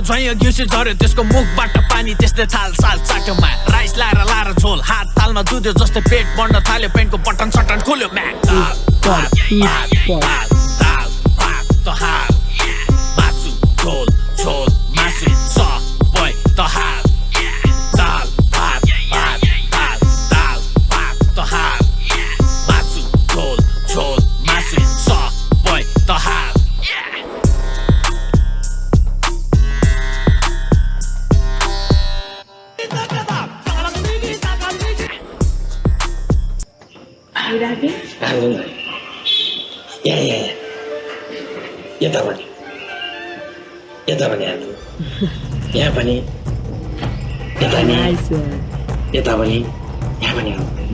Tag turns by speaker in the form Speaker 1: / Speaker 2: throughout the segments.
Speaker 1: झैँ घिउसी झर्यो त्यसको मुखबाट पानी त्यसले थाल साल चाट्योमा राइस लाएर झोल हात तालमा जुद्यो जस्तै पेट बढ्न थाल्यो पेन्टको बटन सटन खुल्यो म्याक मासु झोल झोल मासु सबै तहार दाल भात भात दाल दाल भात तहार मासु झोल झोल मासु सबै तहार
Speaker 2: यता पनि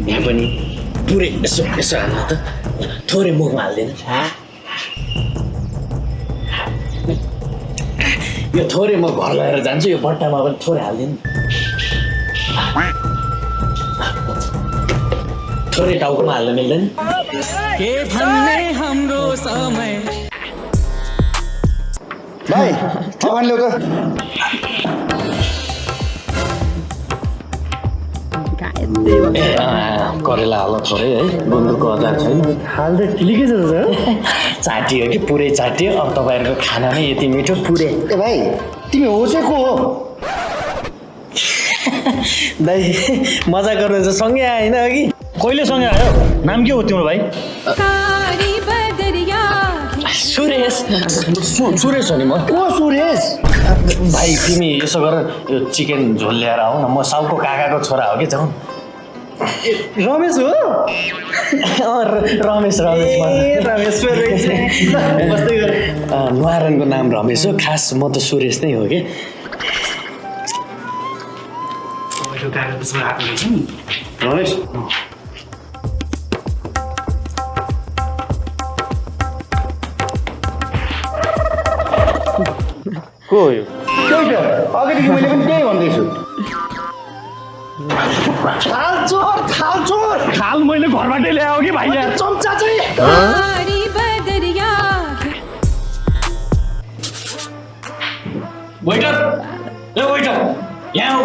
Speaker 2: यहाँ पनि पुरै यसो हाल्नु त थोरै मुखमा हाल्दैन यो थोरै म घर गएर जान्छु यो बट्टामा पनि थोरै हाल्दैन थोरै टाउकोमा हाल्न मिल्दैन
Speaker 3: के भन्ने हाम्रो समय
Speaker 4: भाइ अगान ल्याउ त
Speaker 2: करेला हाल थोरै है गुन्द्रुकको अचार छैन
Speaker 4: हाल त ठिकै छ
Speaker 2: चाटियो कि पुरै चाटियो अब तपाईँहरूको खाना नै यति मिठो पुरै
Speaker 4: ए भाइ तिमी हो चाहिँ को हो
Speaker 2: दाइ मजा गर्नु चाहिँ सँगै आयो होइन अघि
Speaker 5: कहिले सँगै आयो नाम के हो तिम्रो भाइ
Speaker 2: सुरेश सुरेश हो नि म
Speaker 4: को सुरेश
Speaker 2: भाइ तिमी यसो गर यो चिकन झोल ल्याएर आऊ न म साउको काकाको छोरा हो कि जाउँ
Speaker 4: रमेश हो
Speaker 2: रमेश नुहारनको नाम रमेश हो खास म त सुरेश नै हो कि
Speaker 4: रमेश
Speaker 5: को हो यो
Speaker 4: त्यही त अगाडिदेखि मैले पनि त्यही भन्दैछु
Speaker 5: खाल मैले घरबाटै ल्याएको कि भाइ
Speaker 4: चम्चा चाहिँ
Speaker 2: वेटर ए वेटर यहाँ हो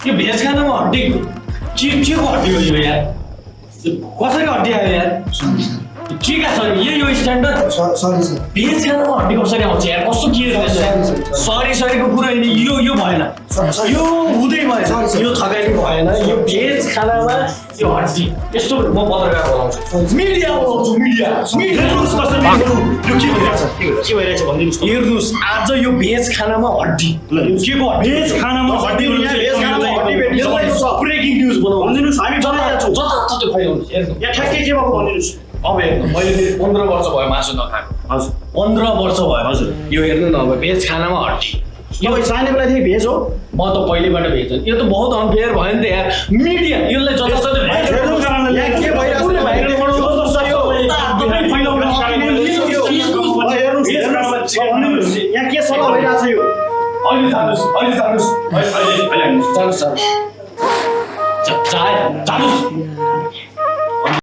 Speaker 2: यो भेज खानामा हड्डी के को हड्डी हो यो यार कसरी हड्डी आयो यार के का छ यो स्ट्यान्डर्ड
Speaker 4: सरी सर
Speaker 2: भेज खानामा हड्डी कसरी आउँछ यार कस्तो के सरीको कुरा होइन यो भएन यो हुँदै भएन यो थकाइले भएन यो भेज खानामा यो हड्डी यस्तो म पत्रकार बोलाउँछु मिडिया बोलाउँछु मिडिया हेर्नुहोस् कसरी यो के भइरहेछ भनिदिनुहोस् हेर्नुहोस् आज यो भेज खानामा हड्डी के को भेज खानामा हड्डी ब्रेकिङ न्युज बनाउनु भनिदिनुहोस् हामी जताछौँ जता फैलाउनु यहाँ ठ्याक्कै के भएको भनिदिनुहोस् अब हेर्नु मैले फेरि 15 वर्ष भयो मासु नखाएको हजुर 15 वर्ष भयो हजुर यो हेर्नु न अब भेज खानामा हड्डी यो सानो बेलादेखि भेज हो म त पहिलेबाट भेज हो यो त बहुत अनफेयर भयो नि त यार मिडिया यसलाई जताततै हेर्नु कारणले यहाँ के भइरहेको छ भाइरल बनाउनु जस्तो यो यहाँ के सल्लाह भइरहेछ यो अहिले जानुस् जानुस्